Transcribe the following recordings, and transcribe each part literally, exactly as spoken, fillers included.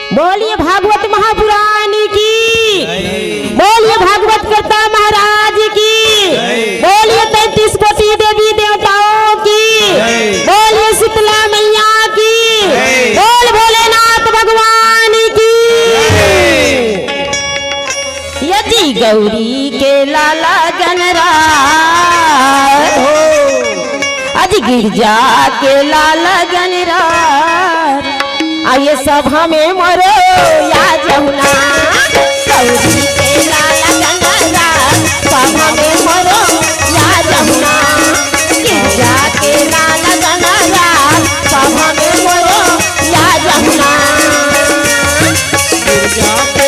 बोलिए भागवत महापुराण की, बोलिए भागवत कर्ता महाराज की, बोलिए तैंतीस कोटि देवी देवताओं की, बोलिए शीतला मैया की, बोल भोलेनाथ भगवान की। ये जी गौरी के लाला गणराज, अज गिरजा के लाला गणराज, आ ये सभा में मोरो या जहुना। गौरी के लाला गणराज, सभा में मोरो या जहुना। गिरजा के लाला गणराज, सभा में मोरो या जहुना। गिरजा के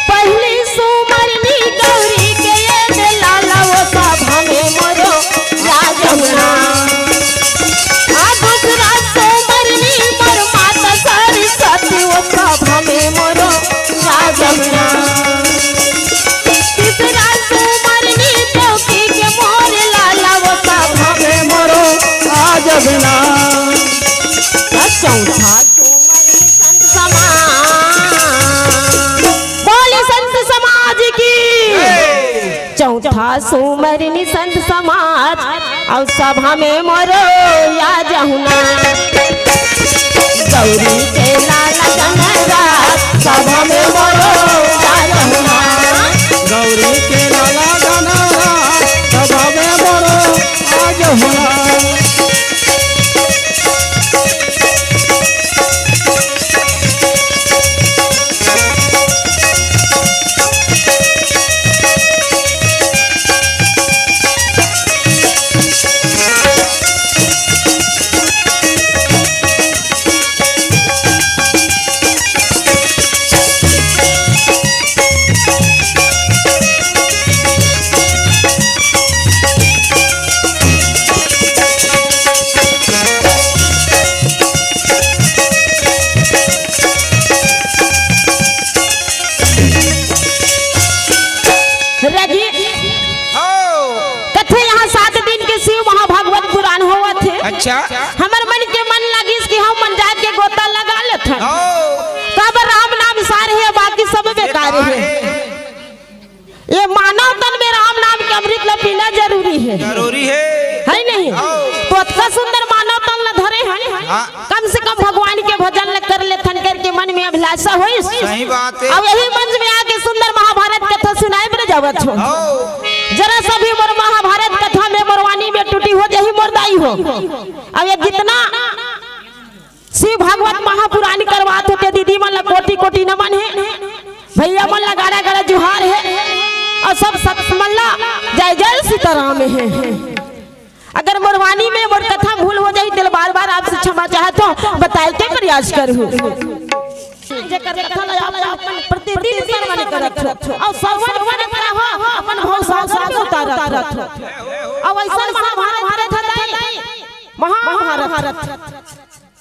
पहली सुमरनी गौरी के ये दे लाला, वो सभा में मोरो या जहुना। आ दूसरा सुमरनी मोर माता सरस्वती, वो सभा में मोरो या जहुना। तीसरा सुमरनी चौकी के मोर लाला, वो सभा में मोरो या जहुना। आ चौथा सुमरनी संत समाज। बोली संत समाज की। चौथा सुमरनी संत समाज, अउ सभा में मोरो या जहुना। गौरी के लाला गणराज, सभा में मोरो या जहुना। गौरी के लाला गणराज, सभा में मोरो या जहुना। रजी, हो। कथे यहाँ सात दिन के शिव महाभागवत पुराण होवत हे। अच्छा। हमर मन के मन लागिस कि हम मन जाके गोता लगा लेथन। हो। तब राम नाम सार हे, बाकी सब बेकार हे। ये मानव तन में राम नाम के अमृत ल पीना जरूरी हे। जरूरी हे। हे नहीं? हो। तो अतका सुंदर मानव तन ल धरे हन। हाँ। कम से कम भगवान के भजन ल कर लेथन करके मन में अभिलाषा होइस। सही बात हे। अब यही मंच में आके सुंदर महाभारत कथा सुनाए बर जावत हो। हो। जरा सा भी मोर महाभारत कथा में मोर वाणी में त्रुटि हो जाही मोर दाई हो। अब ये जितना शिव भागवत महापुराण करवात होते दीदी मन ला कोटि कोटि नमन हे, भैया मन ला गाड़ा गाड़ा जुहार हे, अउ सब संत मन ला जय जय सीताराम हे। अगर मोर वाणी में मोर कथा भूल हो जाही, तेला बार-बार आपसे क्षमा चाहत हूँ, बताए के प्रयास करहूँ। जेकर कथा ला आप मन प्रतिदिन श्रवण करत हो, अउ श्रवण करत रहो, अपन भव सागर उतारत हो। अउ अइसन महाभारत कथा हे, महाभारत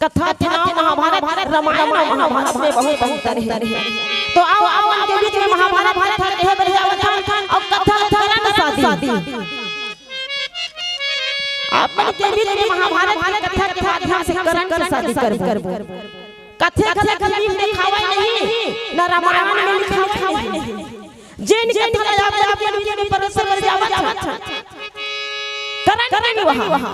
कथा के नाम महाभारत, रामायण अउ महाभारत में बहुत अंतर हे। तो आओ, आप मन के बीच में महाभारत कथा कहे बर जावत हन, अउ कथा करण शादी। आप मन के बीच में महाभारत के कथा के माध्यम से करण के शादी करबो। कथे कथे फिल्म में दिखावय नहीं, न रामायण में दिखावय नहीं। जेन कथा ला आप मन के बीच में परोसर बर जावत हन, करण के विवाह।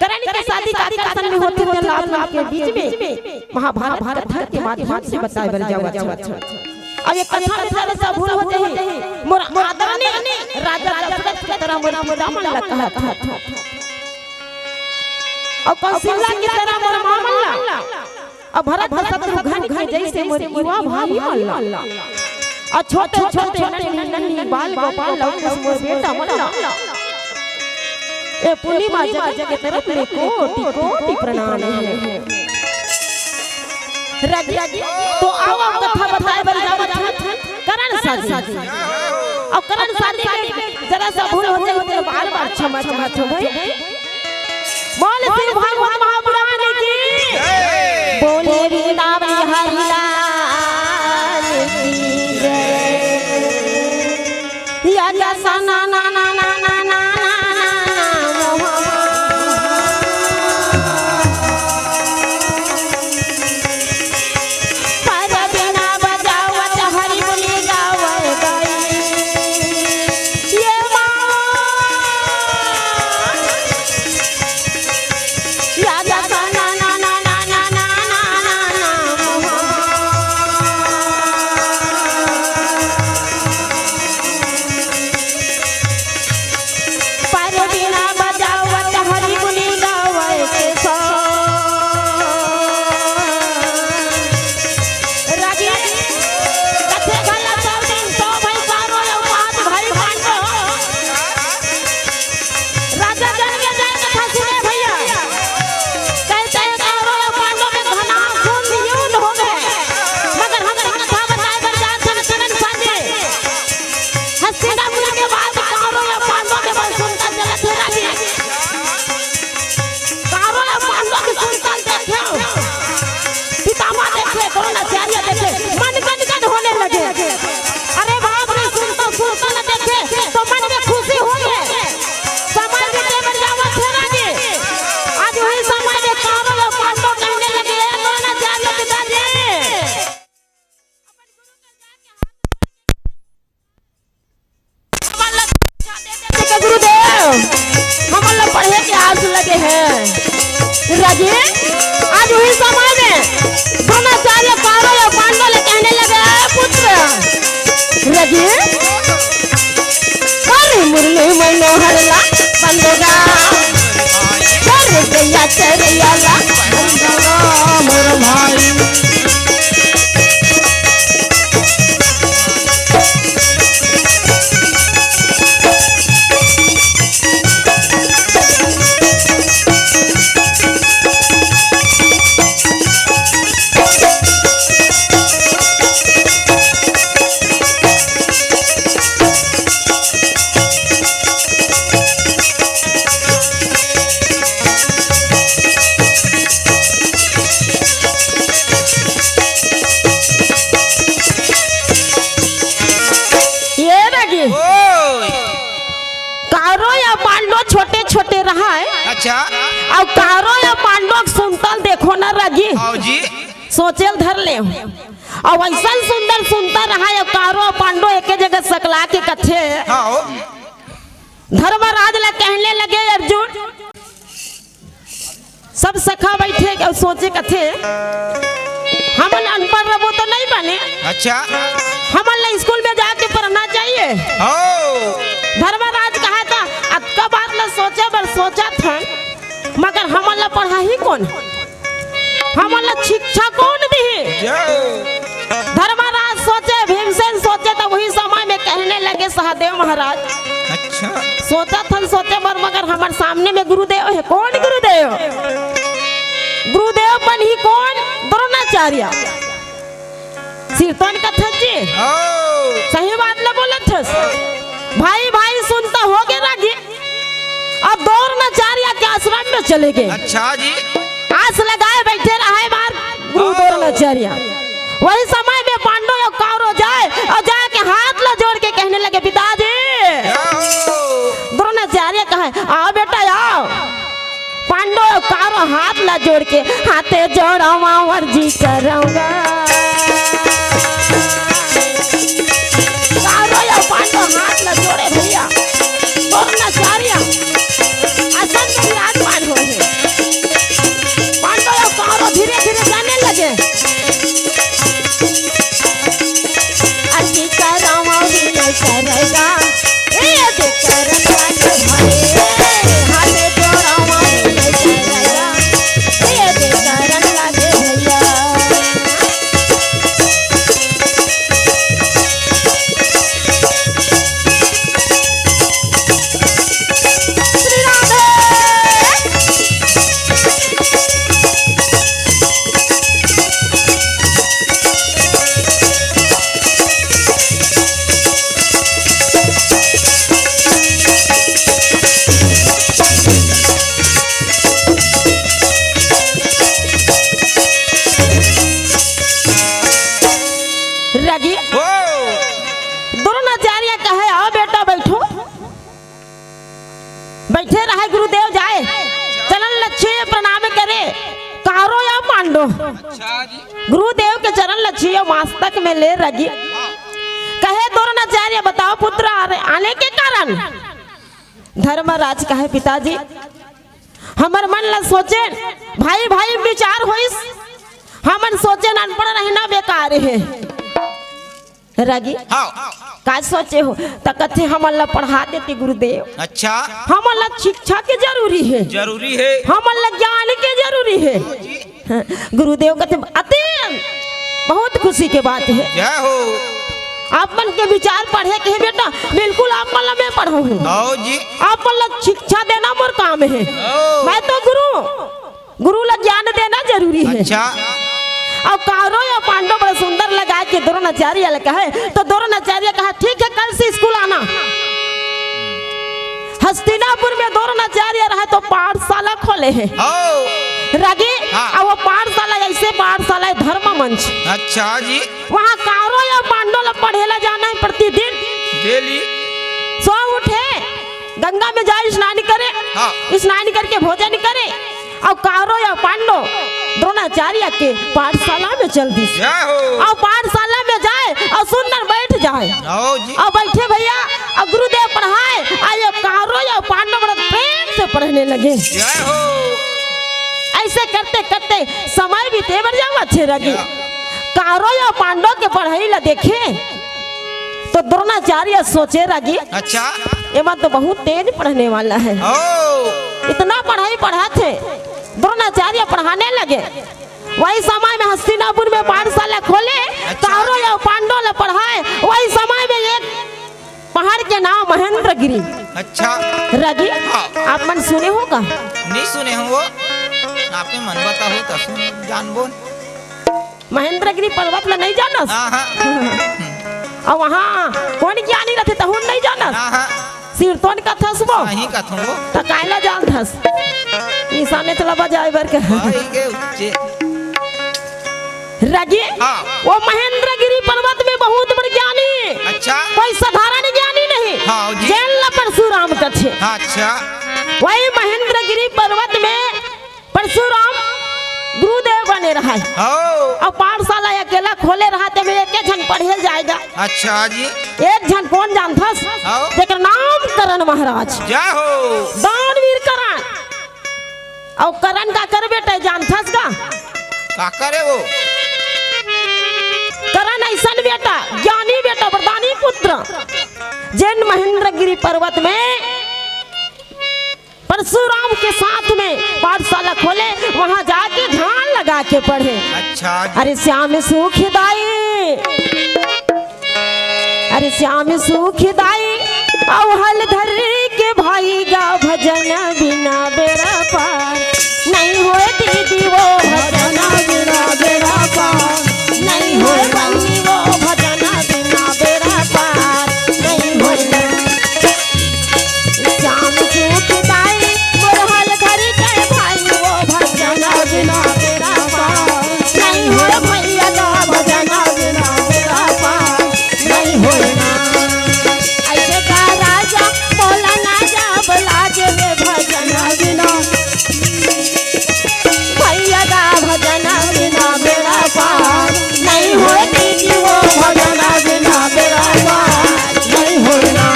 करण के शादी का आकर्षण में होथे, तेला आप मन के बीच में महाभारत कथा के माध्यम से बताए बर जावत हन। अब ये कथा में थोड़ा सा भूल हो जाही, मोर आदरणीय राजा दशरथ के तरह मोर पिता मन ला कहत हन। अउ कौशल्या के तरह मोर माँ मन ला। भरत शत्रुघ्न के जइसे मोर युवा भाई मन ला, अउ छोटे छोटे नन्ही नन्ही बाल गोपाल ला, मोर बेटा मन ला, ए पूर्णिमा जगत के तरफ ले कोटि कोटि प्रणाम हे। रजनी, तो आवा कथा बताए बर जावत हन करण शादी। अउ करण शादी में जरा सा भूल हो जाए तो बार बार क्षमा चाहत हँव भाई। बोल श्री भगवान महापुराण की। बोले वृंदावन हरि लाल की जय। या जसा ना ना ना ना ना ना ना ना ना मोहम्मद। पर बिना बजावत हरि गुनि गावै गाई। ये माँ। या जसा ना ना ना ना ना ना ना ना ना मोहम्मद। पर बिना बजावत हरि गुनि गावै के सो। रागी, कथे घला सब दिन तो भाई कारो अउ पाँच भाई पांडो। राजा जन के जाए कथा सुने भैया। कहते हैं कारो अउ पांडो में घना खून युद्ध हो गए। मगर हम कथा बताए बर जात हन करण साजे। हस्तिनापुर के बाद कारो अउ पांडो के बल सुनता चलत हे रागी। कारो अउ पांडो के सुनता देखे। पितामह देखे, द्रोणाचार्य देखे, मन गदगद होने लगे। अरे बाप रे, सुनता सुनता न देखे तो मन में खुशी होगे। समय बीते बर जावत हे रागी। आज वही समय में कारो अउ पांडो कहने लगे, "ए द्रोणाचार्य पिताजी।" गुरुदेव, हमन ला पढ़े के आस लगे हे। रागी, आज वही समय में द्रोणाचार्य कारो अउ पांडो ले कहने लगे, "ए पुत्र, रागी, अरे मुरली मनोहर ला बंदगा, अरे दैया चरैया ला बंदगा मोर भाई।" ये रागी। ओए। कारो अउ पांडो छोटे-छोटे रहय। अच्छा। अउ कारो अउ पांडो के सुनता ल देखो ना रागी। आओ जी। सोचे ल धर ले। अउ अइसन सुंदर सुनता रहय, अउ कारो अउ पांडो एके जगह सकला के कथे। हाँ हो। धर्मराज ला कहने लगे, "अर्जुन।" सब सखा बइठे अउ सोचे कथे, "हमन अनपढ़ रबो तो नइ बने। अच्छा। हमन ला स्कूल में जाके पढ़ना चाहिए।" हो। धर्मराज कहा था, "अतका बात ला सोचे बर सोचत हन, मगर हमन ला पढ़ाही कोन? हमन ला शिक्षा कोन दिही?" जय। धर्मराज सोचे, भीमसेन सोचे, त वही समय में कहने लगे, "सहदेव महाराज।" अच्छा। सोचत हन सोचे बर, मगर हमर सामने में गुरुदेव हे। कोन गुरुदेव? गुरुदेव बनही कोन? द्रोणाचार्य। सिरतोन कथस जी। ओ। सही बात ल बोलत हस। भाई, भाई सुनता होगे रागी। अब द्रोणाचार्य के आश्रम में चले गे। अच्छा जी। आस लगाए बइठे रहय मार गुरु ओ। द्रोणाचार्य। वही समय में पांडो अउ कौरव जाय अउ जाके हाथ ला जोड़ के कहने लगे, "पिताजी।" ओ। द्रोणाचार्य कहे, "आओ बेटा, आओ।" पांडो अउ कौरव हाथ ला जोड़ के, "हाथे जोड़ावा अरजी करँव गा।" कौरव अउ पांडो हाथ ला जोड़े भइया, द्रोणाचार्य असन विराजमान होय हे। पांडो अउ कौरव धीरे धीरे जाने लगे। अरजी करँव विनय करँव गा, ए दे करन लागे भाई, हाथ जोड़ँव विनय करँव गा, ए दे करन लागे भइया। अच्छा जी। गुरुदेव के चरण ल छुयो मस्तक में ले रगी। कहे द्रोणाचार्य, बताओ पुत्र, आने के कारण। धर्मराज कहे, पिताजी, हमर मन ल सोचेन, भाई भाई विचार होइस, हमन सोचेन अनपढ़ रहना बेकार हे। रगी, हाँ। का सोचे हो? त कथे, हमन ल पढ़ा देते गुरुदेव। अच्छा। हमन ल शिक्षा के जरूरी हे। जरूरी हे। हमन ल ज्ञान के जरूरी हे। हाँ, गुरुदेव कथे, अति बहुत खुशी के बात हे। जय हो। आप मन के विचार पढ़े के हे बेटा, बिल्कुल आप मन ल मैं पढ़ाहूँ। आओ जी। आप मन ल शिक्षा देना मोर काम हे। आओ। मैं तो गुरु, गुरु ल ज्ञान देना जरूरी हे। अच्छा। अउ कौरव अउ पांडव बड़ा सुंदर लगा के द्रोणाचार्य ल कहे, त द्रोणाचार्य कहे, ठीक हे, कल से स्कूल आना। हस्तिनापुर में द्रोणाचार्य रहे त पाठशाला खोले हे। हो। रगी, हाँ। अउ वो पाठशाला ऐसे पाठशाला हे धर्म मंच। अच्छा जी। वहाँ कौरव अउ पांडव ल पढ़े ल जाना हे प्रतिदिन। डेली। सो उठे, गंगा में जाए स्नान करे, हाँ। स्नान करके भोजन करे, अउ कौरव अउ पांडव द्रोणाचार्य के पाठशाला में चल दिस। जय हो। अउ पाठशाला में जाए अउ सुंदर बैठ जाए। आओ जी। अउ बैठे भैया, अउ गुरुदेव पढ़ाए, अउ ये कौरव अउ पांडव बड़ा प्रेम से पढ़ने लगे। जय हो। ऐसे करते करते समय बीते बर जावत हे रगी। या। कौरव अउ पांडव के पढ़ाई ल देखे त द्रोणाचार्य सोचे रगी, अच्छा। एमा तो बहुत तेज पढ़ने वाला हे। ओ। इतना पढ़ाई पढ़ाथे, द्रोणाचार्य पढ़ाने लगे। वही समय में हस्तिनापुर में पाठशाला खोले, अच्छा। कौरव अउ पांडव ल पढ़ाए। वही समय में एक पहाड़ के नाम महेंद्रगिरी। अच्छा। रगी, हाँ। आप मन सुने हो का? नहीं सुने हो वो। आपे मन बताओ त सुन जानबो। महेंद्रगिरी पर्वत ल नहीं जानस? हाँ, हाँ। अउ वहाँ कोन ज्ञानी रथे तहूँ ल नहीं जानस? हाँ, हाँ। सिरतोन कथस वो। सही कथों वो। त कायला जानथस? निशाने चला बजाए बर के। भाई के उच्चे। रगी, हाँ। वो महेंद्रगिरी पर्वत में बहुत बड़ ज्ञानी हे। अच्छा। कोई साधारण ज्ञानी नहीं। हाँ जी। जेन ल परशुराम कथे। हाँ, अच्छा। वही महेंद्रगिरी पर्वत में परशुराम गुरुदेव बने रहे। हो। अउ पाठशाला अकेला खोले रहा, तेमे एके झन पढ़े ल जाए गा। अच्छा जी। एक झन कोन जानथस? हो। जेकर नाम करण महाराज। जय हो। दानवीर करण। अउ करण काकर बेटा जानथस का? काकर हे वो? करण अइसन बेटा, ज्ञानी बेटा, वरदानी पुत्र, जेन महेंद्रगिरी पर्वत में परशुराम के साथ में पाठशाला खोले, वहाँ जाके ध्यान लगा के पढ़े। अच्छा जी। अरे श्याम सुखदाई, अरे श्याम सुखदाई, अउ हल धर के भाई गा भजन बिना बेड़ा पार। नहीं होय दीदी वो भजन बिना बेड़ा पार। नहीं होय बहिनी वो भजन बिना बेड़ा पार। नहीं होय श्याम सुखदाई, मोर हल धर के भाई वो भजन बिना बेड़ा पार। नहीं होय भैया गा भजन बिना बेड़ा पार। नहीं होय ना। ऐसे का राजा बोला ना जा बोला जे में भजन बिना। भैया गा भजन बिना बेड़ा पार। नहीं होय दीदी वो भजन बिना बेड़ा पार। नहीं होय ना।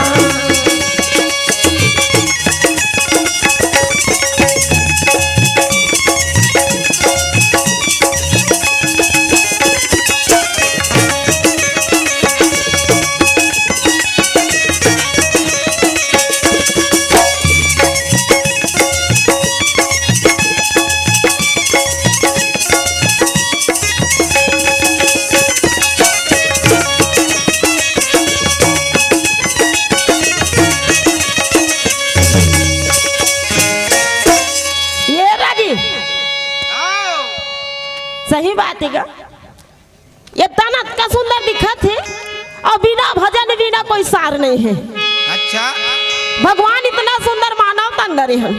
ये रागी। आओ। सही बात हे गा। ये तन अतका सुंदर दिखत हे अउ बिना भजन बिना कोई सार नहीं हे। अच्छा। भगवान इतना सुंदर मानव तन डरे हन।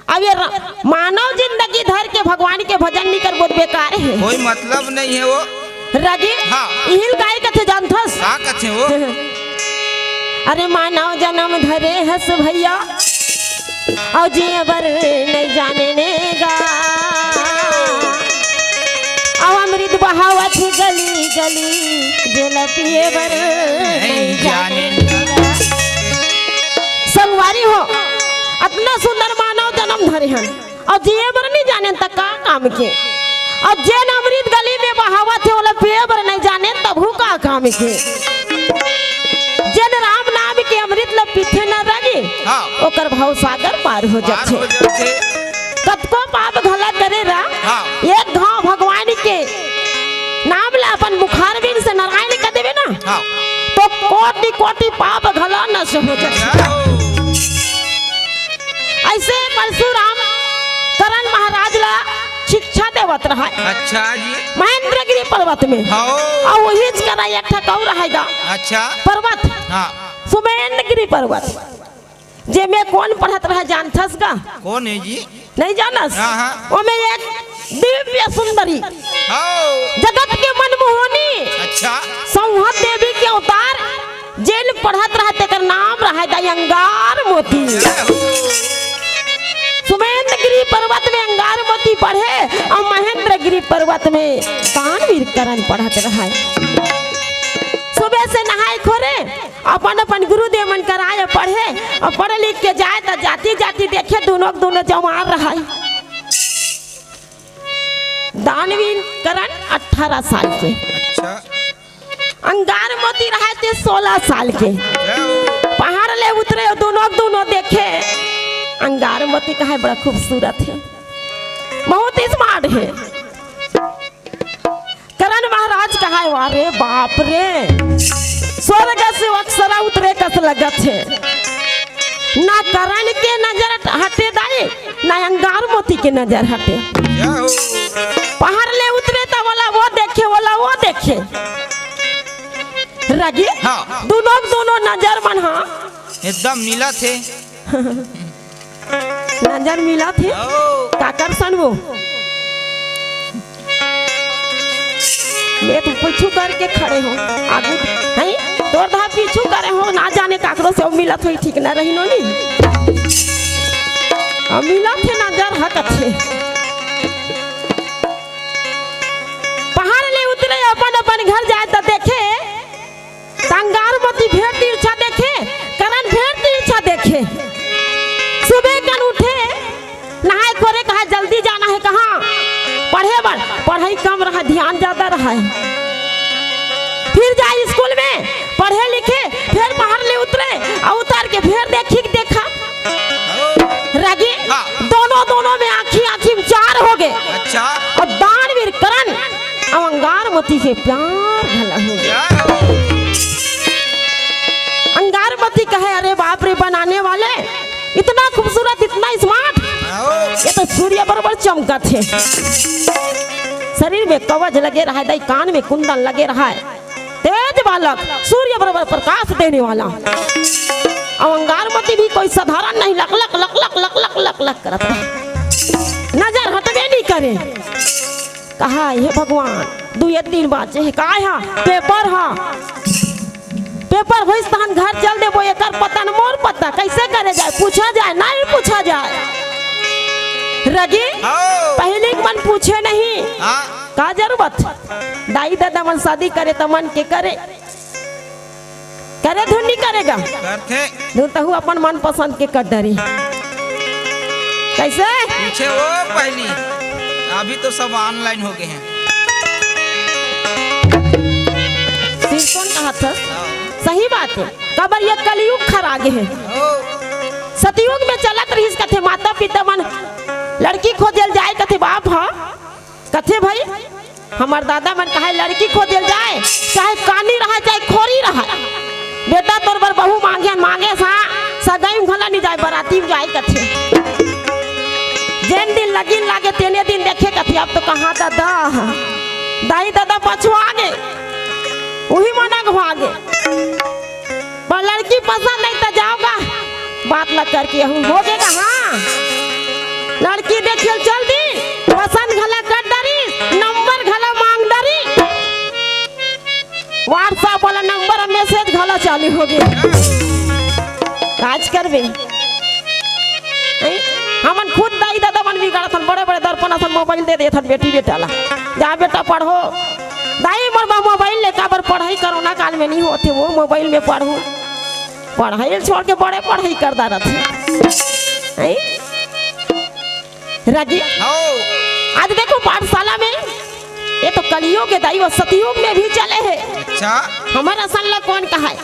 अब ये र-, मानव जिंदगी धर के भगवान के भजन नहीं करबो त बेकार हे। कोई मतलब नहीं हे वो। रागी, हाँ। इही ल गाय कथे जानथस? का कथे वो? अरे मानव जनम धरे हस भैया, अउ जिए बर नहीं जाने ने गा। बहावत हे गली गली, जेला पिए बर नहीं जाने। संगवारी हो, अतना सुंदर मानव जनम धरे हन अउ जिए बर नहीं जाने त का काम के? अउ जेन अमृत गली में बहावत हे, ओला पिए बर नहीं जाने, तभू का काम के? जेन राम नाम के अमृत ल पीथे न रागी, हाँ। ओकर भव सागर पार हो पार जाथे। हो जाथे। कतको पाप घला करे रा, हाँ। एक घाव भगवान के नाम ला अपन मुखारबिंद से नारायण कह देवे ना, हाँ। तो कोटि कोटि पाप घला नष्ट हो जाथे। जय हो। ऐसे परशुराम करण महाराज ला शिक्षा देवत रहा। अच्छा जी। महेंद्रगिरी पर्वत में। हाँ। अउ वही करा एक ठा अउ रहा गा। अच्छा। पर्वत। हाँ। सुमेंद्रगिरी पर्वत। जेमे कोन पढ़त रहा जानथस का? कोन हे जी? नहीं जानस? हाँ, हाँ। ओमे एक दिव्य सुंदरी, हाँ। जगत के मनमोहनी, अच्छा। संहत देवी के अवतार, जेन पढ़त रहा तेकर नाम रहा गा अंगार मोती। जय हो। सुमेंद्रगिरी पर्वत में अंगार मोती पढ़े अउ महेंद्रगिरी पर्वत में दानवीर करण पढ़त रहा। सुबह से नहाए खोरे अपन अपन गुरुदेव मन करा आए पढ़े, अउ पढ़ लिख के जाए त जाति जाति देखे दुनों के दुनों जवान रहय। दानवीर करण अठारह साल के, अच्छा। अंगार मोती रहय ते सोलह साल के। जय हो। पहाड़ ले उतरे दुनों के दुनों देखे, अंगार मोती कहय बड़ा खूबसूरत हे, बहुत smart हे। करण महाराज कहय, "वाह रे बाप रे, स्वर्ग से अक्सरा उतरे कस लगत हे।" ना करण के नजर हटे दाई, ना अंगार मोती के नजर हटे। जय हो। पहाड़ ले उतरे त ओला वो देखे, ओला वो देखे। रागी, हाँ। दुनों के दुनों नजर मन हा एकदम मिलत हे। नजर मिलत हे। ओ। काकर सन वो? मैं तो पीछू करके खड़े हों, आगू, हैं? तोर धा पीछू करे हों, ना जाने काकरो से अउ मिलत होही, ठीक ना रही नोनी। अउ मिलत हे, नजर हटत हे। पहाड़ ले उतरे, अपन अपन घर जाए त देखे, त अंगार मोती फेर तिरछा देखे, करण फेर तिरछा देखे। सुबह कन उठे, नहाए खोरे, कहा जल्दी जाना हे, कहाँ? पढ़े बर। पढ़ाई कम रहा, ध्यान ज्यादा रहा। फिर जाए स्कूल में, पढ़े लिखे, फिर पहाड़ ले उतरे, अउ उतर के फिर देखी, देखा। रागी, हाँ। दोनों, दोनों में आँखी, आँखी में चार हो गे। अच्छा। अउ दानवीर करण अउ अंगार मोती के प्यार घला हो गे। जय हो। अंगार मोती कहे, "अरे बाप रे, बनाने वाले, इतना खूबसूरत, इतना smart, आओ। ये तो सूर्य बरोबर चमकत हे।" शरीर में कवच लगे रहा हे दाई, कान में कुंदन लगे रहा हे, तेज बालक, सूर्य बरोबर प्रकाश देने वाला। अउ अंगार मोती भी कोई साधारण नहीं, लक लक लक लक करत रहा, नजर हटबे नहीं करे। कहा, "हे भगवान, दुए दिन बाँचे हे, काय हा? पेपर हा। पेपर होइस तहन घर चल देबो, एकर पता न मोर पता, कैसे करे जाए, पूछा जाए, नहीं पूछा जाए।" रागी, हाँ। पहली के मन पूछे नहीं। हाँ। का जरूरत? दाई ददा मन शादी करे त मन के करे। करे धुन नहीं करे गा? करथे। धुन तहू अपन मनपसंद के कर डरे। कैसे? पीछे वो पहली, अभी तो सब online हो गए हैं। सिरतोन कहा था? हाँ। सही बात हे। काबर ये कलयुग खरा गे हे। ओ। सतयुग में चलत रहिस कथे, माता पिता मन लड़की खोजे ल जाए कथे, बाप हा कथे, "भाई, हमर दादा मन कहे लड़की खोजे ल जाए, चाहे कानी रहा, चाहे खोरी रहा, बेटा तोर बर बहू मांगे, मांगे सा, सगाई में घला नहीं जाए, बराती में जाए," कथे। जेन दिन लगिन लागे, तेने दिन देखे, कथे, "अब तो कहाँ दादा, दाई ददा पछुआ गे, उही मन अगवा गे।" पर लड़की पसंद नहीं त जाओ गा, बात ला करके हूँ हो गे गा। हाँ, लड़की देखे ल चल दी, पसंद घला कर डरी, नंबर घला मांग डरी, WhatsApp वाला नंबर message घला चालू हो गे। काज करबे, हैं? हमन खुद दाई ददा मन बिगाड़थन, बड़े बड़े दर्पण असन मोबाइल दे देथन बेटी बेटा ला। जा बेटा पढ़ो। दाई मोर बा मोबाइल ले काबर पढ़ई, कोरोना काल में नहीं होथे वो मोबाइल में पढ़ो। पढ़ई छोड़ के बड़े पढ़ई कर डारत हे। हैं? रागी, हव। आज देखो पाठशाला में, ये तो कलयुग हे दाई, वो सतयुग में भी चले हे। अच्छा। हमर असन ला कोन कहाय?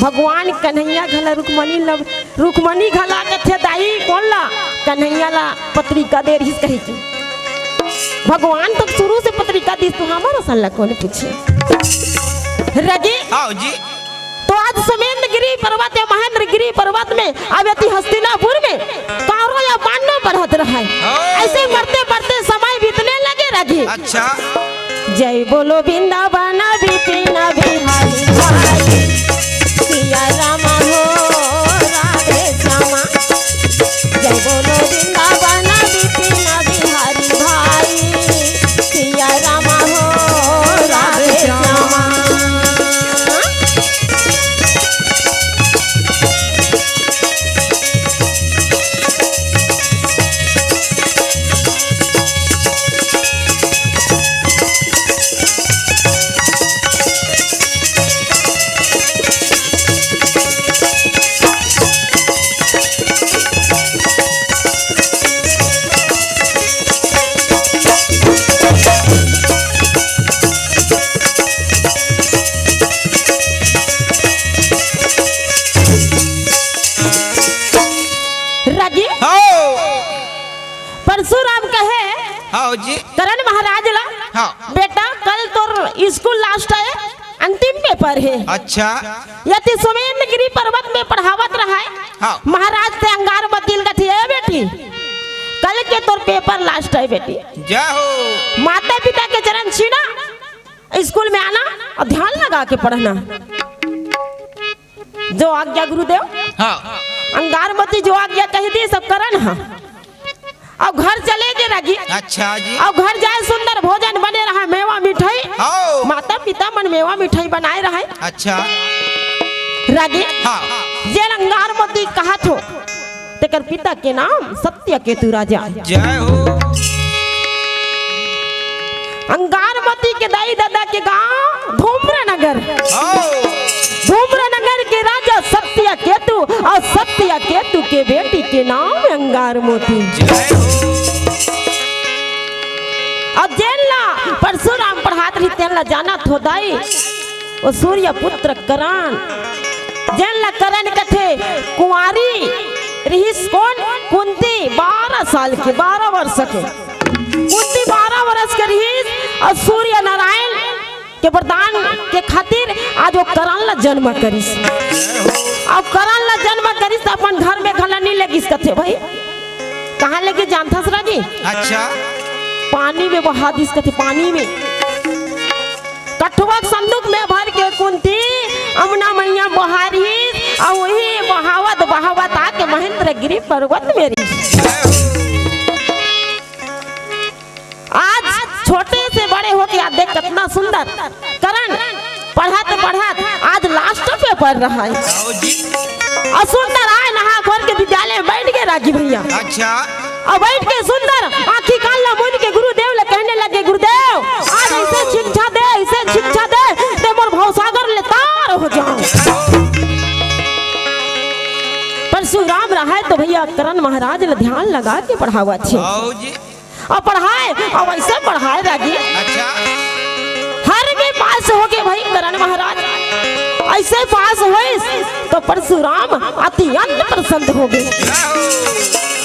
भगवान कन्हैया घला रुक्मणी ला, रुक्मणी घला कथे दाई, कोन ला? कन्हैया ला पत्रिका दे रहिस कहिके। भगवान तो शुरू से पत्रिका दिस, तो हमर असन ला कोन पूछे? रागी, हव जी। तो आज सुमेंद्रगिरी पर्वत या महेंद्रगिरी पर्वत में, अब एती हस्तिनापुर में कौरव या पांडव बढ़त रहय। हाँ। ऐसे बढ़ते बढ़ते समय बीतने लगे रागी। अच्छा। जय बोलो वृंदावन विपिन बिहारी भाई, सिया राम हो राधे श्यामा। जय बोलो वृंदावन विपिन बिहारी भाई, सिया राम हो राधे श्यामा। रागी, हाँ। परशुराम कहे हाँ जी। करण महाराज ला, हाँ। बेटा, कल तोर स्कूल लास्ट हे, अंतिम पेपर हे। अच्छा। यति सुमेंद्रगिरी पर्वत में पढ़ावत रहय। हाँ। महाराज ते अंगारमती ल कथे, ए बेटी, कल के तोर पेपर लास्ट हे बेटी। जय हो। माता पिता के चरण छूना, स्कूल में आना अउ ध्यान लगा के पढ़ना। जो आज्ञा गुरुदेव। हाँ। अंगारमती जो आज्ञा कहि दिस, सब करन हा। अउ घर चले गे रागी। अच्छा जी। अउ घर जाय, सुंदर भोजन बने रहय, मेवा मिठाई। हाँ। माता पिता मन मेवा मिठाई बनाय रहय। अच्छा। रागी। हाँ। जेन अंगारमती कहत हो, तेकर पिता के नाम सत्यकेतु राजा। जय हो। अंगारमती के दाई ददा के गांव धूम्रनगर। हाँ। धूम्रनगर के राजा सत्यकेतु अउ सत्यकेतु के बेटी के नाम अंगारमती। जय हो। अउ जेन ला परशुराम पढ़ात रहिस, तेन ला जानत हो दाई, वो सूर्य पुत्र करण, जेन ला करण कथे, कुंवारी रिहिस कोन? कुंती, बारह साल के, बारह वर्ष के। कुंती बारह वर्ष के रिहिस अउ सूर्य नारायण के वरदान के खातिर आज वो करण ला जन्म करिस। अउ करण ला जन्म करिस त अपन घर में घला नी लेगिस, कथे भाई, कहाँ लेगे जानथस रागी? अच्छा। पानी में बहा दिस, कथे पानी में। कठुआ के संदूक में भर के कुंती अमुना मैया बहारिस, अउ वही बहावत बहावत आके महेंद्रगिरी पर्वत में रहिस। आज छोटे से बड़े होके आज देख कितना सुंदर करण पढ़त पढ़त आज लास्ट पेपर रहय। अउ सुंदर आय नहा खोर के विद्यालय में बैठ गे रागी भैया। अच्छा। अउ बैठ के सुंदर आँखी कान ला मूंद के गुरुदेव ला कहने लगे, गुरुदेव, आज ऐसे शिक्षा दे, ऐसे शिक्षा दे, ते मोर भवसागर ले तार हो जाऊं। परशुराम रहय तो भैया करण महाराज ला ध्यान लगा के पढ़ावत हे। अउ पढ़ाय, अउ ऐसे पढ़ाय रागी। अच्छा। हर में पास होगे भाई करण महाराज। ऐसे पास होइस तो परशुराम अत्यंत प्रसन्न होगे।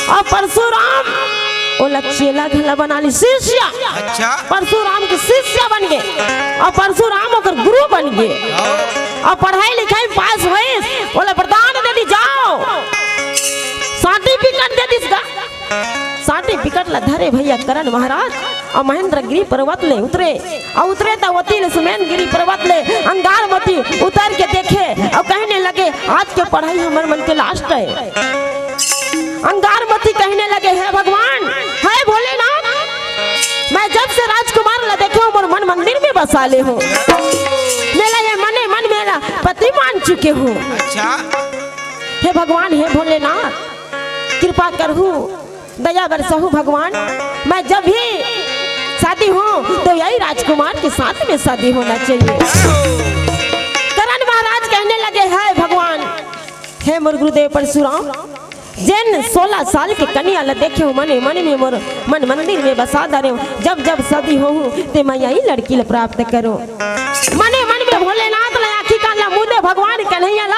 अउ परशुराम ओला चेला घला बना लिस, शिष्य। अच्छा। परशुराम के शिष्य बन गे। अउ परशुराम ओकर गुरु बन गे। अउ पढ़ाई लिखाई में पास होइस, ओला वरदान दे दिस, जाओ। सर्टिफिकेट दे दिस गा। सर्टिफिकेट ला धरे भैया करण महाराज अउ महेंद्रगिरी पर्वत ले उतरे। अउ उतरे त ओती ले सुमेंद्रगिरी पर्वत ले अंगारमती उतर के देखे अउ कहने लगे, आज के पढ़ाई हमर मन के लास्ट हे। अंगारमती कहने लगे, हे भगवान, हे भोलेनाथ, मैं जब से राजकुमार ला देखे हों, मोर मन मंदिर में बसा ले हों। मेला ये मने मन मेला पति मान चुके हों। अच्छा। हे भगवान, हे भोलेनाथ, कृपा करहू, दया बरसहू भगवान। मैं जब भी शादी हो तो यही राजकुमार के साथ में शादी होना चाहिए। करण महाराज कहने लगे, है भगवान, हे मोर गुरुदेव परशुराम, जेन सोलह साल के कन्या ल देखे हो, मने मन में मोर मन मंदिर में बसा डारे हो। जब जब शादी हो ते मैं यही लड़की ल प्राप्त करो। मने मन में भोलेनाथ ल आखी कान ल मुदे भगवान कन्हैया ल,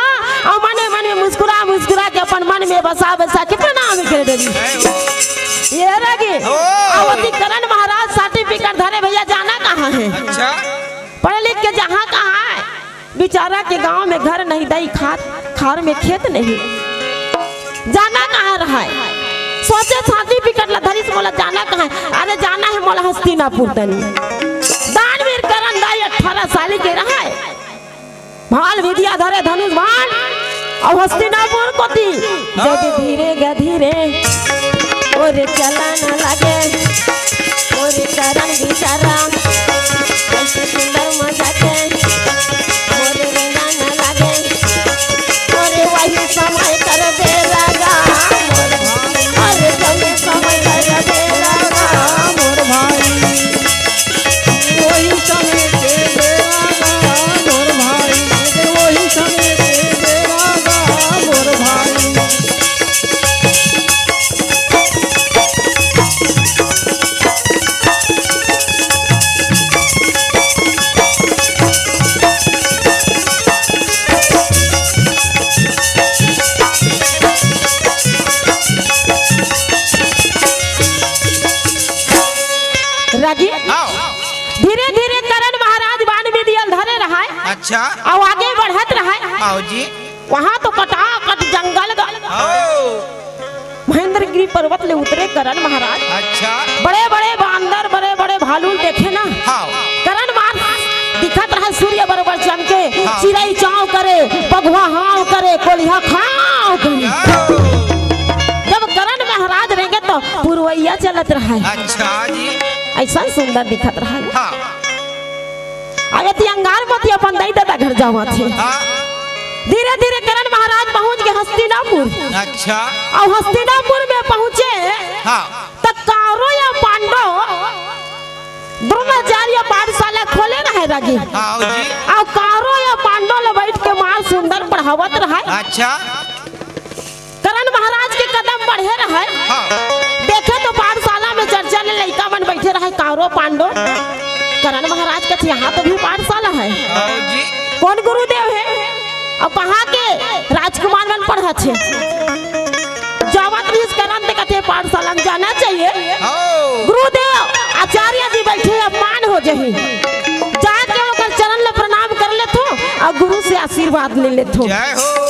और मने मन में मुस्कुरा मुस्कुरा के अपन मन में बसा बसा के प्रणाम कर देली। ये रह गई। ओ। अवती करण महाराज सर्टिफिकेट धरे, भैया जाना कहाँ है? अच्छा। पढ़ लिख के जहाँ कहाँ है? बेचारा के गांव में घर नहीं, दई खार, खार में खेत नहीं। जाना कहाँ रहा है? सोचे शादी बिकट ला धरिस, मोला जाना कहाँ है? अरे जाना है मोला हस्तिनापुर तनी। दानवीर करण दाई अठारह साल के रहा है। भाल विद्या धरे धनुष बाण, और हस्तिनापुर कोती। जब धीरे ग धीरे ओरे चलन लगे, ओरे करण बेचारा, ऐसे सुंदर मजा के, ओरे रेंगन लगे, ओरे वही समय कर दे लगा, ओरे समय कर दे लगा, मोर भाई। वही समय के दे लगा, मोर भाई। वही समय के दे लगा, मोर भाई। रागी, आओ। धीरे धीरे करण महाराज बाण में दियल धरे रहाय। अच्छा। अउ आगे बढ़त रहाय। आओ जी। वहाँ तो कटाकट जंगल ग-, आओ। महेंद्रगिरी पर्वत ले उतरे करण महाराज। अच्छा। बड़े बड़े बांदर, बड़े बड़े भालू देखे ना। हाँ। करण महाराज दिखत रहे सूर्य बरोबर चमके, हाँ। चिरई चाव करे, पघवा हाव करे, कोलिहा खाव करे। आओ। जब करण महाराज रेंगे तो पुरवैया चलत रहे। अच्छा जी। ऐसा सुंदर दिखत रहे। हाँ। अउ एती अंगार मोती अपन दाई ददा घर जावत हे। हाँ। धीरे धीरे करण महाराज पहुंच गे हस्तिनापुर। अच्छा। अउ हस्तिनापुर में पहुंचे हाँ। त कौरव अउ पांडव द्रोणाचार्य पाठशाला खोले रहे रागी। हाँ जी। अउ कौरव अउ पांडव ल बैठ के मार सुंदर पढ़ावत रहे। अच्छा। करण महाराज के कदम बढ़े रहे। हाँ। देखे तो पाठशाला में चर्चा ले लइका मन बैठे रहे, कौरव पांडव। करण महाराज कथे, "यहाँ तो भी पाठशाला है।" हाँ जी। कौन गुरुदेव हे? अउ कहाँ के राजकुमार मन पढ़त हे? जावत रहिस करण ते कथे, "पाठशाला में जाना चाहिए।" हाँ। गुरुदेव आचार्य जी बैठे, अपमान हो जाही। जाके ओकर चरण ल प्रणाम कर लेथों अउ गुरु से आशीर्वाद ले लेथों। जय हो।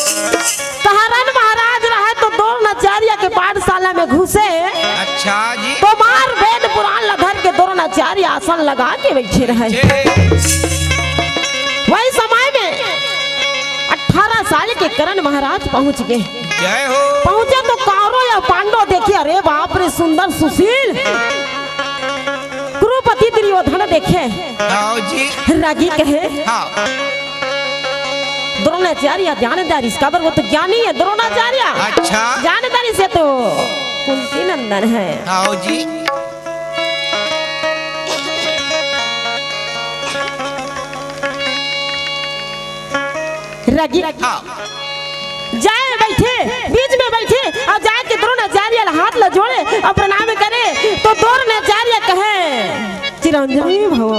करण महाराज रहे तो द्रोणाचार्य के पाठशाला में घुसे। अच्छा जी। तो मार वेद पुराण ल धर के द्रोणाचार्य आसन लगा के बैठे रहे। जी। वही समय में अठारह साल के करण महाराज पहुंच गे। जय हो। पहुंचे तो कौरव अउ पांडव देखे, अरे बाप रे, सुंदर सुशील कुरुपति दुर्योधन देखे। हाँ जी। रागी कहे, हाँ। द्रोणाचार्य जान डारिस, काबर वो तो ज्ञानी हे द्रोणाचार्य। अच्छा। जान डारिस ये तो कुंती नंदन हे। हाँ जी। रागी। हाँ। जाए बैठे, बीच में बैठे अउ जाके द्रोणाचार्य ल हाथ ल जोड़े अउ प्रणाम करे, तो द्रोणाचार्य कहे, "चिरंजीवी भव।"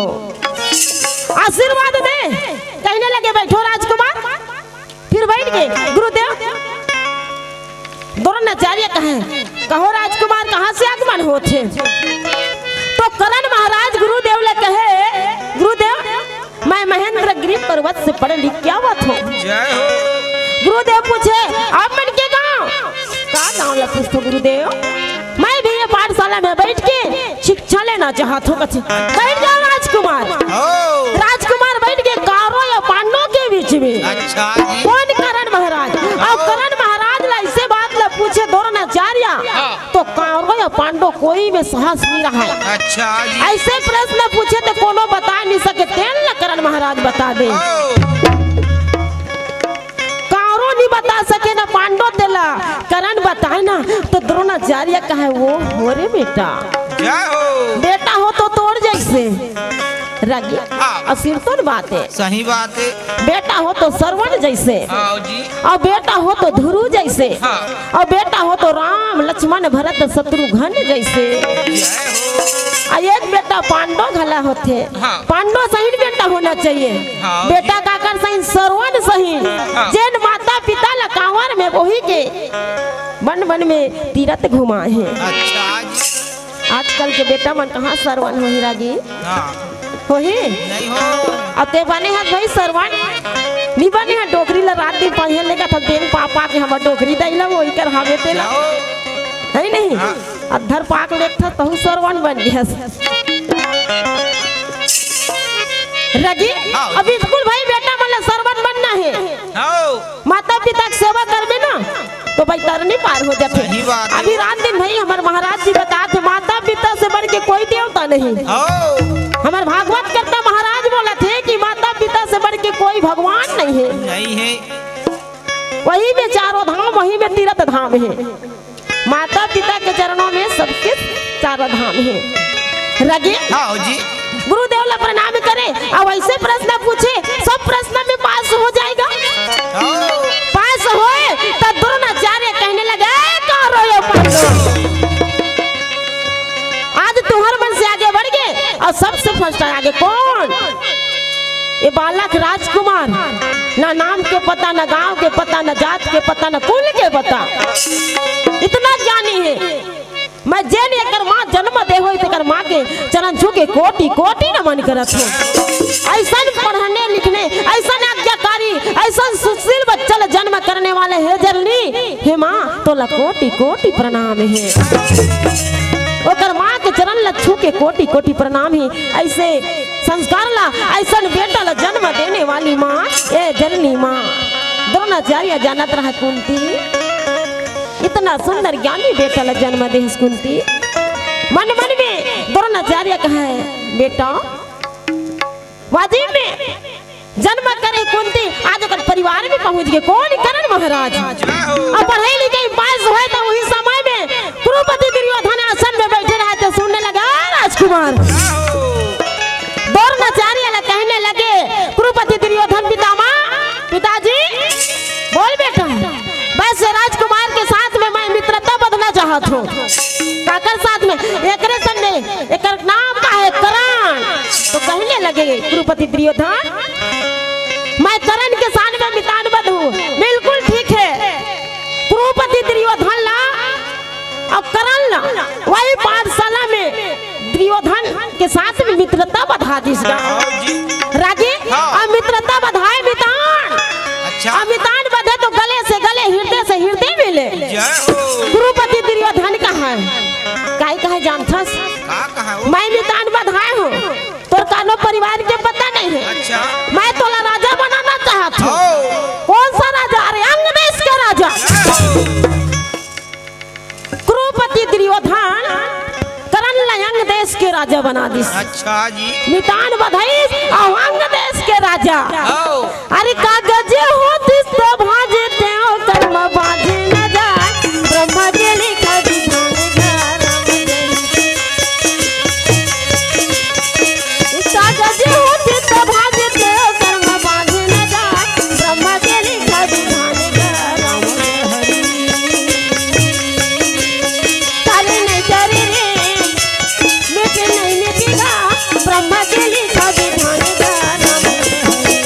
आशीर्वाद दे, कहने लगे, "बैठो राजकुमार।" फिर बैठ गे। गुरुदेव, द्रोणाचार्य कहे, "कहो राजकुमार, कहाँ से आगमन होथे?" तो करण महाराज गुरुदेव ल कहे, "गुरुदेव, मैं महेंद्रगिरी पर्वत से पढ़ लिख के आवत हों।" जय हो। गुरुदेव पूछे, "आप मन के गांव?" "का गांव ल पूछथो गुरुदेव? मैं भी ये पाठशाला में बैठ के शिक्षा लेना चाहत हों।" कथे, "बैठ जाओ राजकुमार।" ओ। राजकुमार बैठ गे कौरव अउ पांडव के बीच में। अच्छा जी। कौन? करण महाराज। अउ करण महाराज ला ऐसे बात ला पूछे द्रोणाचार्य। हाँ। तो कौरव अउ पांडव कोई में साहस नहीं रहा। अच्छा जी। ऐसे प्रश्न पूछे तो कोनो बता नहीं सके, तेन ला करण महाराज बता दे। ओ। कौरव नहीं बता सके ना पांडव, तेला करण बताए ना, तो द्रोणाचार्य कहे, "ओ हो रे बेटा।" जय हो। बेटा हो तो तोर जे से रागी। हाँ। अउ सिरतोन बात हे। सही बात हे। बेटा हो तो सरवन जइसे। हाँ जी। अउ बेटा हो तो धुरु जइसे। हाँ। अउ बेटा हो तो राम, लक्ष्मण, भरत, शत्रुघ्न जइसे। जय हो। अउ एक बेटा पांडो घला होथे। हाँ। पांडो सहिन बेटा होना चाहिए। हाँ। बेटा काकर सहिन, सरवन सहिन। हाँ। जेन माता पिता ला कांवर में बोही के बन बन में तीरथ घुमाए हे। अच्छा जी। आजकल के बेटा मन कहाँ सरवन होही रागी? हाँ। होही? नहीं हो। अब ते बने हस भाई सरवन, नी बने हस, डोकरी ला रात दिन पहिर लेगत हस, बेंग पा पा के हमर डोकरी दई ला, वो इकर हवे ते ला। जाओ। है नहीं? हाँ। अधर पाक लेगत हस, तहूँ सरवन बन गे हस। रागी, हाँ। अब स्कूल भाई बेटा मन ला सरवन बनना हे। हाँ। माता पिता के सेवा करबे ना, तो भाई तरनी पार हो जाथे। सही बात हे। अभी रात दिन भाई हमर महाराज जी बतात हे, माता पिता से बढ़ के कोई देवता नहीं। हो। हमर भागवत करता महाराज बोलत हे कि माता पिता से बढ़ के कोई भगवान नहीं हे। नहीं हे। वही में चारों धाम, वही में तीरथ धाम हे। माता पिता के चरणों में सबके चारों धाम हे। रागी? हाँ जी। गुरुदेव ला प्रणाम करे, अउ ऐसे प्रश्न पूछे, सब प्रश्न में पास हो जाएगा। हाँ। पास होए तो द्रोणाचार्य कहने लगे, "ए, कौरव पांडव, आज तुहर मन से आगे बढ़ गे अउ सबसे फर्स्ट आगे कौन? ये बालक राजकुमार, ना नाम के पता, ना गांव के पता, ना जात के पता, ना कुल के पता, इतना ज्ञानी हे।" मैं जेन एकर माँ जन्म दे होई, तेकर माँ के चरण छू के कोटि कोटि नमन करत हूँ। ऐसन पढ़ने लिखने, ऐसन आज्ञाकारी, ऐसन सुशील बच्चा ल जन्म करने वाले हे जननी, हे माँ, तोला कोटि कोटि प्रणाम हे। ओकर माँ के चरण ल छू के कोटि कोटि प्रणाम हे। ऐसे संस्कार ला, ऐसन बेटा ला जन्म देने वाली माँ, ए जननी माँ। द्रोणाचार्य जानत रहा कुंती, इतना सुंदर ज्ञानी बेटा ला जन्म देहस कुंती। मन मन में द्रोणाचार्य कहे, "बेटा, वाजिब में जन्म करे कुंती, आज ओकर परिवार में पहुंच गे।" कौन? करण महाराज। अब पढ़ाई लिखाई पास होए तो वही समय में कुरुपति दुर्योधन आसन में बैठे रहे थे, सुनने लगा, "राजकुमार।" द्रोणाचार्य ला कहने लगे कुरुपति दुर्योधन पितामह, "पिताजी, बोल बेटा।" बस राजकुमार के साथ में मैं मित्रता बंधना चाहत हूँ। काकर साथ में? एकरे संग में, एकर नाम का हे? करण। तो कहने लगे कुरुपति दुर्योधन, "मैं करण के साथ में मितान बंधूं।" बिल्कुल ठीक हे। कुरुपति दुर्योधन ला अउ करण ला वही पाठशाला में दुर्योधन के साथ में मित्रता बधा दिस गा। हाँ जी। रागी, हाँ। अउ मित्रता बधाए मितान। अच्छा। अउ मितान बधे तो गले से गले, हृदय से हृदय मिले। जय हो। कुरुपति दुर्योधन कहा हे, काई कहा हे जानथस? का कहा हे वो? "मैं मितान बधाए हूँ, तोर कानो परिवार के पता नहीं हे। अच्छा। मैं तोला राजा बनाना चाहत हूँ।" हो। कौन सा राजा? अरे अंग देश के राजा। जय हो। कुरुपति दुर्योधन करण ला अंग देश के राजा बना दिस। अच्छा जी। मितान बधाइस अउ अंग देश के राजा। आओ। अरे कागज होतिस त भाजते, ओ कर्म बाजे न जाए, ब्रह्मा के लिखा विधान का राम जाने। कागज होतिस त भाजते, ओ कर्म बाजे न जाए, ब्रह्मा के लिखा विधान का राम हरि। करे नहीं करे रे, मिटे नहीं मिटेगा, ब्रह्मा के लिखा विधान का राम हरि।